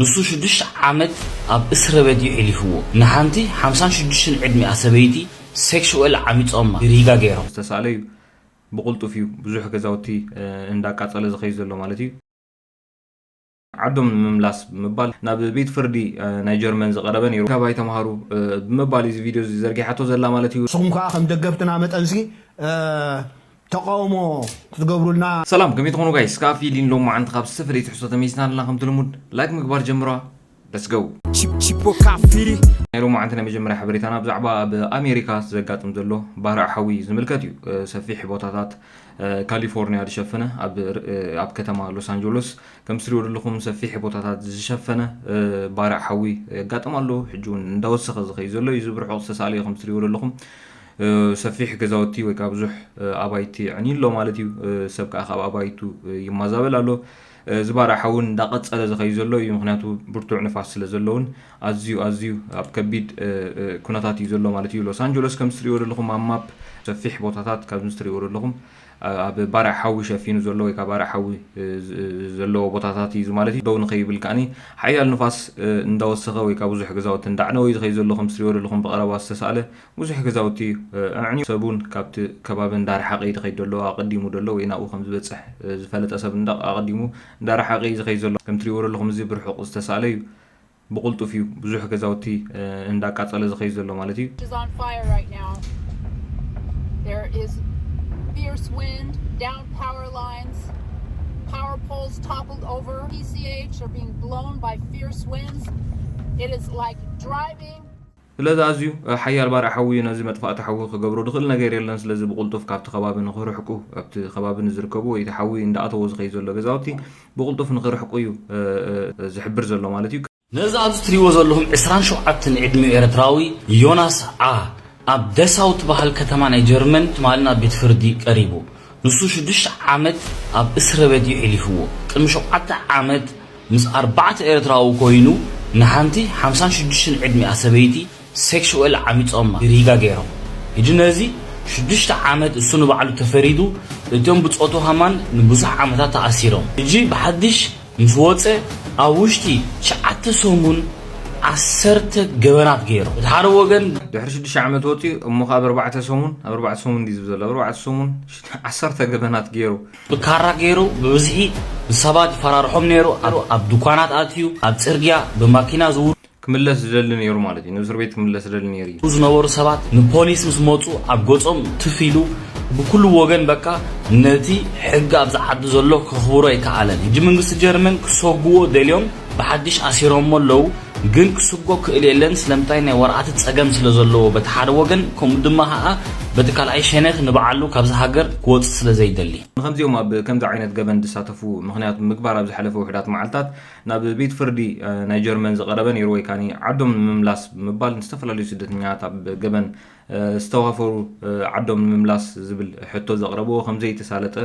ንሱ ሽዱሽተ ዓመት ኣብ እስረ ቤት እዩ ሒሊፍዎ። ንሓንቲ ሓምሳን ሽዱሽተን ዕድሚኣ ሰበይቲ ሴክሹዋል ዓሚጾማ፣ ሪጋ ገይሮም። ዝተሳእለ እዩ። ብቕልጡፍ እዩ ብዙሕ ገዛውቲ እንዳቃጸለ ዝኸይ ዘሎ ማለት እዩ። ዓዶም ንምምላስ ብምባል ናብ ቤት ፍርዲ ናይ ጀርመን ዝቐረበ ነይሩ። ካባይ ተምሃሩ ብምባል እዚ ቪድዮ እዚ ዘርጊሓቶ ዘላ ማለት እዩ። ንስኹም ከዓ ከም ደገፍትና መጠንሲ ተቃውሞ ክትገብሩልና። ሰላም፣ ከመይ ትኾኑ ጋይስ? ካብ ፊሊን ሎም መዓንቲ ካብ ዝተፈለየ ትሕዝቶ ተመይስና ኣለና። ከምቲ ልሙድ ላይክ ምግባር ጀምራ። Let's go። Chip- Chipo Kafiri. ናይ ሎም መዓንቲ ናይ መጀመርያ ሓበሬታና ብዛዕባ ኣብ ኣሜሪካ ዘጋጥም ዘሎ ባርዕ ሓዊ ዝምልከት እዩ። ሰፊሕ ቦታታት ካሊፎርኒያ ዝሸፈነ ኣብ ኣብ ከተማ ሎስ ኣንጀሎስ ከም ትሪእዎ ዘለኹም ሰፊሕ ቦታታት ዝሸፈነ ባርዕ ሓዊ የጋጥም ኣሎ። ሕጂ እውን እንዳወሰኸ ዝኸይ ዘሎ እዩ። እዚ ብርሑቕ ዝተሳእለ እዩ። ከም ትሪእዎ ዘለኹም ሰፊሕ ገዛውቲ ወይ ከዓ ብዙሕ ኣባይቲ ዕንዩ ኣሎ ማለት እዩ። ሰብ ከዓ ካብ ኣባይቱ ይማዛበል ኣሎ። እዚ ባርዕ ሓዊ እውን እንዳቐፀለ ዝኸይ ዘሎ እዩ። ምክንያቱ ብርቱዕ ንፋስ ስለ ዘለውን ኣዝዩ ኣዝዩ ኣብ ከቢድ ኩነታት እዩ ዘሎ ማለት እዩ። ሎስ ኣንጀሎስ ከም ትሪእዎ ዘለኹም ኣብ ማፕ ሰፊሕ ቦታታት ካብ ትሪእዎ ዘለኹም ኣብ ባርዕ ሓዊ ሸፊኑ ዘሎ ወይ ከዓ ባርዕ ሓዊ ዘለዎ ቦታታት እዩ ማለት እዩ። ደው ንኸይብል ከዓኒ ሓያል ንፋስ እንዳወሰኸ ወይ ከዓ ብዙሕ ገዛውቲ እንዳዕነወ እዩ ዝኸይ ዘሎ። ከም ትሪእዎ ዘለኹም ብቐረባ ዝተሳእለ ብዙሕ ገዛውቲ ኣዕንዩ፣ ሰብ እውን ካብቲ ከባቢ እንዳረሓቐ እዩ ዝኸይድ ዘሎ። ኣቐዲሙ ዘሎ ወይ ናብኡ ከም ዝበፅሕ ዝፈለጠ ሰብ እንዳ ኣቐዲሙ እንዳረሓቐ እዩ ዝኸይድ ዘሎ። ከም ትሪእዎ ዘለኹም እዚ ብርሑቕ ዝተሳእለ እዩ። ብቕልጡፍ እዩ ብዙሕ ገዛውቲ እንዳቃፀለ ዝኸይ ዘሎ ማለት እዩ። Is on fire right now. There is fierce wind, down power lines, power poles toppled over. P C H are being blown by fierce winds. It is like driving. ስለዚ ኣዝዩ ሓያል ባርዕ ሓዊ እዩ። ነዚ መጥፋእቲ ሓዊ ክገብሮ ዝኽእል ነገር የለን። ስለዚ ብቕልጡፍ ካብቲ ከባቢ ንኽርሕቁ፣ ኣብቲ ከባቢ ንዝርከቡ ወይ እቲ ሓዊ እንዳኣተዎ ዝኸይ ዘሎ ገዛውቲ ብቕልጡፍ ንኽርሕቁ እዩ ዝሕብር ዘሎ ማለት እዩ። ነዚ ኣብዚ ትሪእዎ ዘለኹም ዕስራን ሸውዓተን ዕድሚኡ ኤርትራዊ ዮናስ ዓ ኣብ ደሳው ትበሃል ከተማ ናይ ጀርመን ትማሊ ናብ ቤት ፍርዲ ቀሪቡ። ንሱ ሽዱሽተ ዓመት ኣብ እስረ ቤት እዩ ሒሊፍዎ። ቅድሚ ሸውዓተ ዓመት ምስ ኣርባዕተ ኤርትራዊ ኮይኑ ንሓንቲ ሓምሳን ሽዱሽተን ዕድሚኣ ሰበይቲ ሴክሹዋል ዓሚጾማ፣ ሪጋ ገይሮም። ሕጂ ነዚ ሽዱሽተ ዓመት እሱ ንባዕሉ ተፈሪዱ፣ እቶም ብጾቱ ከማን ንብዙሕ ዓመታት ተኣሲሮም። ሕጂ ብሓድሽ ምስ ወጸ ኣብ ውሽጢ ትሽዓተ ሰሙን ዓሰርተ ገበናት ገይሩ። እቲ ሓደ ወገን ድሕሪ ሽዱሽተ ዓመት ወፂኡ እሞ ከዓ ኣብ ኣርባዕተ ሰሙን ኣብ ኣርባዕተ ሰሙን ድዩ ዝብል ዘሎ ኣብ ኣርባዕተ ሰሙን ዓሰርተ ገበናት ገይሩ። ብካራ ገይሩ ብብዝሒ ንሰባት ይፈራርሖም ነይሩ። ኣብ- ኣብ ድኳናት ኣትዩ ኣብ ፅርግያ ብማኪና ዝውር ክምለስ ዝደሊ ነይሩ ማለት እዩ። ንእስር ቤት ክምለስ ዝደሊ ነይሩ እዩ። ዝነበሩ ሰባት ንፖሊስ ምስ መፁ ኣብ ገፆም ትፍ ኢሉ ብኩሉ ወገን በቃ ነቲ ሕጊ ኣብዚ ዓዲ ዘሎ ከኽብሮ ኣይከኣለን። ሕጂ መንግስቲ ጀርመን ክሰጉዎ ደልዮም ብሓድሽ ኣሲሮሞ ኣለዉ፣ ግን ክስጎ ክእል የለን። ስለምንታይ ናይ ወረቓት ፀገም ስለ ዘለዎ በቲ ሓደ ወገን፣ ከምኡ ድማ ከዓ በቲ ካልኣይ ሸነኽ ንባዕሉ ካብዚ ሃገር ክወፅእ ስለ ዘይደሊ። ንከምዚኦም ኣብ ከምዚ ዓይነት ገበን ዝሳተፉ ምክንያት ምግባር ኣብ ዝሓለፈ ውሕዳት መዓልታት ናብ ቤት ፍርዲ ናይ ጀርመን ዝቐረበ ነይሩ ወይ ካኒ ዓዶም ንምምላስ ብምባል ንዝተፈላለዩ ስደተኛታት ኣብ ገበን ዝተዋፈሩ ዓዶም ንምምላስ ዝብል ሕቶ ዘቕረብዎ ከም ዘይተሳለጠ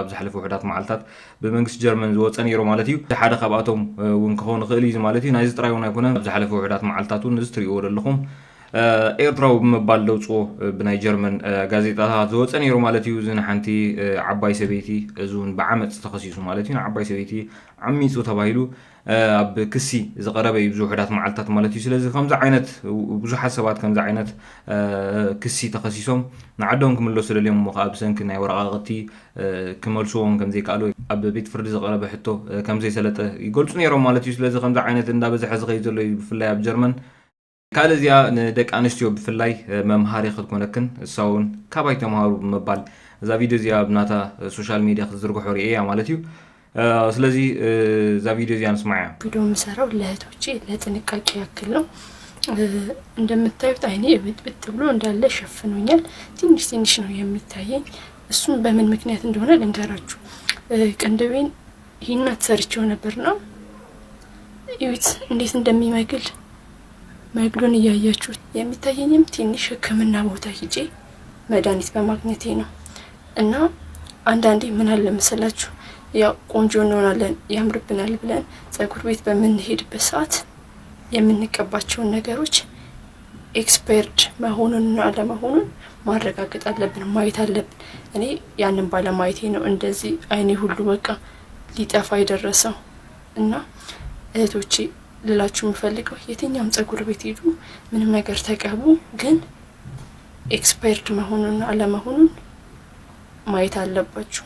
ኣብ ዝሓለፈ ውሕዳት መዓልታት ብመንግስቲ ጀርመን ዝወፀ ነይሩ ማለት እዩ። ሓደ ካብኣቶም እውን ክኸውን ይኽእል እዩ ማለት እዩ። ናይዚ ጥራይ እውን ኣይኮነን። ኣብ ዝሓለፈ ውሕዳት መዓልታት እውን እዚ ትሪእዎ ዘለኹም ኤርትራዊ ብምባል ዘውፅዎ ብናይ ጀርመን ጋዜጣታት ዝወፀ ነይሩ ማለት እዩ። እዚ ንሓንቲ ዓባይ ሰበይቲ እዚ እውን ብዓመፅ ተኸሲሱ ማለት እዩ። ንዓባይ ሰበይቲ ዓሚፁ ተባሂሉ ኣብ ክሲ ዝቐረበ እዩ ብዙ ውሕዳት መዓልታት ማለት እዩ። ስለዚ ከምዚ ዓይነት ብዙሓት ሰባት ከምዚ ዓይነት ክሲ ተኸሲሶም ንዓዶም ክምለሱ ደልዮም እሞ ከዓ ብሰንኪ ናይ ወረቓቕቲ ክመልስዎም ከም ዘይከኣሉ ኣብ ቤት ፍርዲ ዝቐረበ ሕቶ ከም ዘይሰለጠ ይገልፁ ነይሮም ማለት እዩ። ስለዚ ከምዚ ዓይነት እንዳበዝሐ ዝኸይድ ዘሎ እዩ ብፍላይ ኣብ ጀርመን። ካልእ እዚኣ ንደቂ ኣንስትዮ ብፍላይ መምሃሪ ክትኮነክን እሳ እውን ካባይ ተምሃሩ ብምባል እዛ ቪድዮ እዚኣ ኣብ ናታ ሶሻል ሚድያ ክትዝርግሖ ርእየያ ማለት እዩ። ስለዚ እዛ ቪድዮ እዚኣ ንስማዓያ። ቪድዮ የምሰራው ለእህቶቼ ለጥንቃቄ ያክል ነው። እንደምታዩት አይኔ እብጥብጥ ብሎ እንዳለ ሸፍኖኛል። ትንሽ ትንሽ ነው የሚታየኝ። እሱም በምን ምክንያት እንደሆነ ልንገራችሁ። ቅንድቤን ይህን አትሰርቼው ነበር ነው። እዩት እንዴት እንደሚመግል መግሉን እያያችሁት። የሚታየኝም ትንሽ ሕክምና ቦታ ሂጄ መድኃኒት በማግኘቴ ነው። እና አንዳንዴ ምን አለ መሰላችሁ፣ ያው ቆንጆ እንሆናለን ያምርብናል ብለን ፀጉር ቤት በምንሄድበት ሰዓት የምንቀባቸውን ነገሮች ኤክስፓየርድ መሆኑንና አለመሆኑን ማረጋገጥ አለብን፣ ማየት አለብን። እኔ ያንን ባለማየቴ ነው እንደዚህ አይኔ ሁሉ በቃ ሊጠፋ የደረሰው። እና እህቶቼ፣ ልላችሁ የምፈልገው፣ የትኛውም ጸጉር ቤት ሄዱ፣ ምንም ነገር ተቀቡ፣ ግን ኤክስፓየርድ መሆኑን አለመሆኑን ማየት አለባችሁ።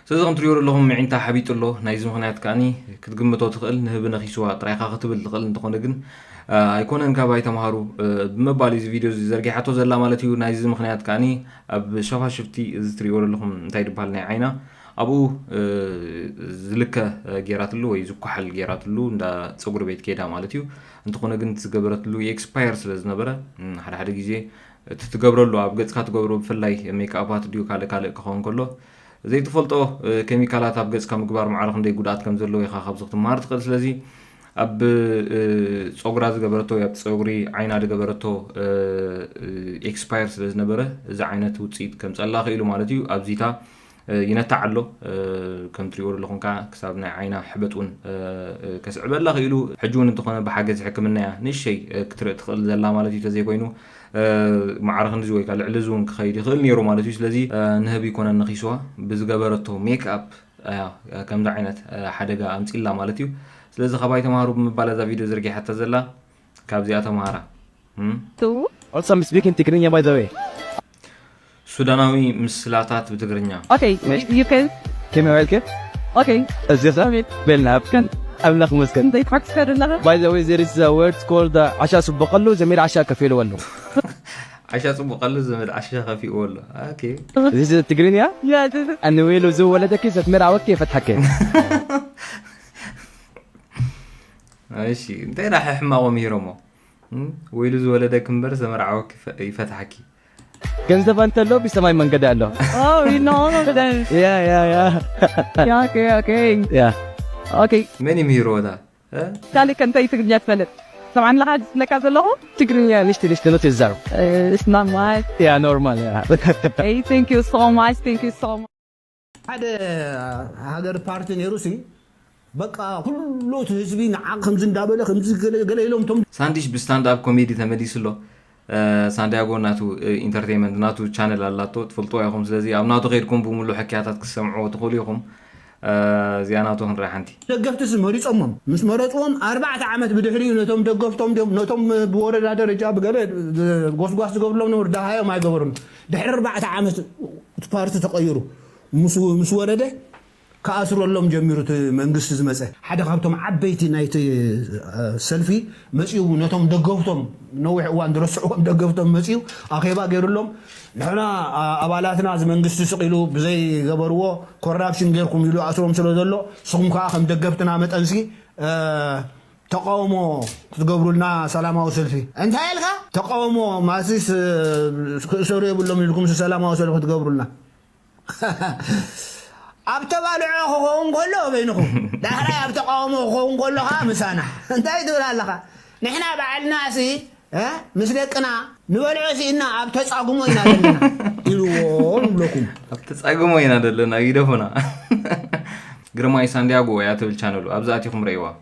ስለዚ ከም ትሪኦ ዘለኹም ምዒንታ ሓቢጡ ኣሎ። ናይዚ ምኽንያት ከኣኒ ክትግምቶ ትኽእል፣ ንህቢ ነኺስዋ ጥራይኻ ክትብል ትኽእል። እንተኾነ ግን ኣይኮነን ካብ ኣይተምሃሩ ብምባል እዚ ቪድዮ እዚ ዘርጊሓቶ ዘላ ማለት እዩ። ናይዚ ምኽንያት ከኣኒ ኣብ ሸፋሽፍቲ እዚ ትሪኦ ዘለኹም እንታይ ድበሃል ናይ ዓይና ኣብኡ ዝልከ ጌራትሉ ወይ ዝኳሓል ጌራትሉ እንዳ ፀጉሪ ቤት ከይዳ ማለት እዩ። እንተኾነ ግን ዝገበረትሉ ኤክስፓየር ስለ ዝነበረ ሓደ ሓደ ግዜ እቲ ትገብረሉ ኣብ ገፅካ ትገብሮ ብፍላይ ሜክኣፓት ድዩ ካልእ ካልእ ክኸውን ከሎ ዘይትፈልጦ ኬሚካላት ኣብ ገፅካ ምግባር ማዕረ ክንደይ ጉድኣት ከም ዘለዎ ኢኻ ካብዚ ክትመሃር ትኽእል። ስለዚ ኣብ ፀጉራ ዝገበረቶ ወይ ኣብ ፀጉሪ ዓይና ዝገበረቶ ኤክስፓየር ስለ ዝነበረ እዚ ዓይነት ውፅኢት ከምፀላ ክኢሉ ማለት እዩ። ኣብዚታ ይነታዕ ኣሎ። ከም ትሪኦ ዘለኹም ከዓ ክሳብ ናይ ዓይና ሕበጥ እውን ከስዕበላ ክኢሉ። ሕጂ እውን እንተኾነ ብሓገዝ ሕክምና እያ ንእሸይ ክትርኢ ትኽእል ዘላ ማለት እዩ። ተዘይኮይኑ ማዕረ ክንድዚ ወይ ከዓ ልዕሊ እዚ እውን ክኸይድ ይኽእል ነይሩ ማለት እዩ። ስለዚ ንህቢ ይኮነን ነኺስዋ ብዝገበረቶ ሜክ ኣፕ ከምዚ ዓይነት ሓደጋ ኣምፂላ ማለት እዩ። ስለዚ ካባይ ተምሃሩ ብምባል እዛ ቪድዮ ዘርጊሓታ ዘላ ካብዚኣ ተምሃራ። Also, I'm speaking Tigrinya, by the way. ሱዳናዊ ምስላታት ብትግርኛ። Okay, you can. Can I help you? Okay. እዚኣ ቤልና ኣብከን ኣምላኽ መስገን። They practice ከደለኸ? By the way, there is a word called uh, ዓሻ ጽቡቐሉ ዘመድ ዓሻ ከፊልዎ ኣሎ። ዓሻ ጽቡቐሉ ዘመድ ዓሻ ከፊልዎ ኣሎ። Okay. This is Tigrinya? Yeah, this is. And we lose ወለደኪ ዘትመር ኣወኪ የፈትሐከ። እሺ እንታይ ዳ ሕማቆም ሂሮሞ ወይሉ ዝወለደክ እምበር ዘመርዓወክ ይፈትሓኪ። ገንዘብ እንተሎ ብሰማይ መንገዲ ኣሎ። Oh, you know, then. Yeah, yeah, yeah. Yeah, okay, okay. Yeah. Okay. መን ይምህርዎ እታ? ካልእ ከ እንታይ ትግርኛ ትፈልጥ? ሰምዓኒ ኣለኻ ዝብለካ ዘለኹ? ትግርኛ ንሽቲ ንሽቲ ነው ትዛረብ። It's not much. Yeah, normal. Yeah. Hey, thank you so much. Thank you so much. ሓደ ሃገር ፓርቲ ነይሩ ሲ በቃ ኩሉ እቲ ህዝቢ ንዓ ከምዚ እንዳበለ ከምዚ ገለ ገለ ኢሎም እቶም ሳንዲሽ ብስታንድ ኣፕ ኮሜዲ ተመሊሱ ኣሎ። ሳንዲያጎ ናቱ ኢንተርቴይንመንት ናቱ ቻነል ኣላቶ ትፈልጥዋ ኢኹም። ስለዚ ኣብ ናቱ ከይድኩም ብምሉእ ሕክያታት ክሰምዕዎ ትኽእሉ ኢኹም። እዚኣ ናቱ ክንርኢ ሓንቲ። ደገፍቲ ሲ መሪፆሞም ምስ መረፅዎም ኣርባዕተ ዓመት ብድሕሪኡ ነቶም ደገፍቶም ድዮም ነቶም ብወረዳ ደረጃ ብገለ ጎስጓስ ዝገብርሎም ነበሩ። ደሃዮም ኣይገበሩን። ድሕሪ ኣርባዕተ ዓመት እቲ ፓርቲ ተቐይሩ ምስ ምስ ወረደ ክኣስረሎም ጀሚሩ እቲ መንግስቲ ዝመፀ ሓደ ካብቶም ዓበይቲ ናይቲ ሰልፊ መፂኡ ነቶም ደገፍቶም ነዊሕ እዋን ዝረስዕዎም ደገፍቶም መፂኡ ኣኼባ ገይሩሎም ንሕና ኣባላትና እዚ መንግስቲ ስቕ ኢሉ ብዘይገበርዎ ኮራፕሽን ገይርኩም ኢሉ ኣስሮም ስለ ዘሎ ንስኹም ከዓ ከም ደገፍትና መጠንሲ ተቃውሞ ክትገብሩልና ሰላማዊ ሰልፊ እንታይ ኢልካ ተቃውሞ ማሲስ ክእሰሩ የብሎም ኢልኩም ሰላማዊ ሰልፊ ክትገብሩልና ኣብ ተባልዖ ክኸውን ከሎ በይንኹም ዳሕራይ ኣብ ተቃውሞ ክኸውን ከሎ ከዓ ምሳና እንታይ ትብል ኣለኻ ንሕና ባዕልና ሲ ምስ ደቅና ንበልዖ ሲእና ኣብ ተፃጉሞ ኢና ዘለና ኢልዎ ንብለኩም ኣብ ተፃጉሞ ኢና ዘለና ይደፉና ግርማይ ሳንዲያጎ እያ ትብል ቻነሉ ኣብዚ ኣቲኹም ረእይዋ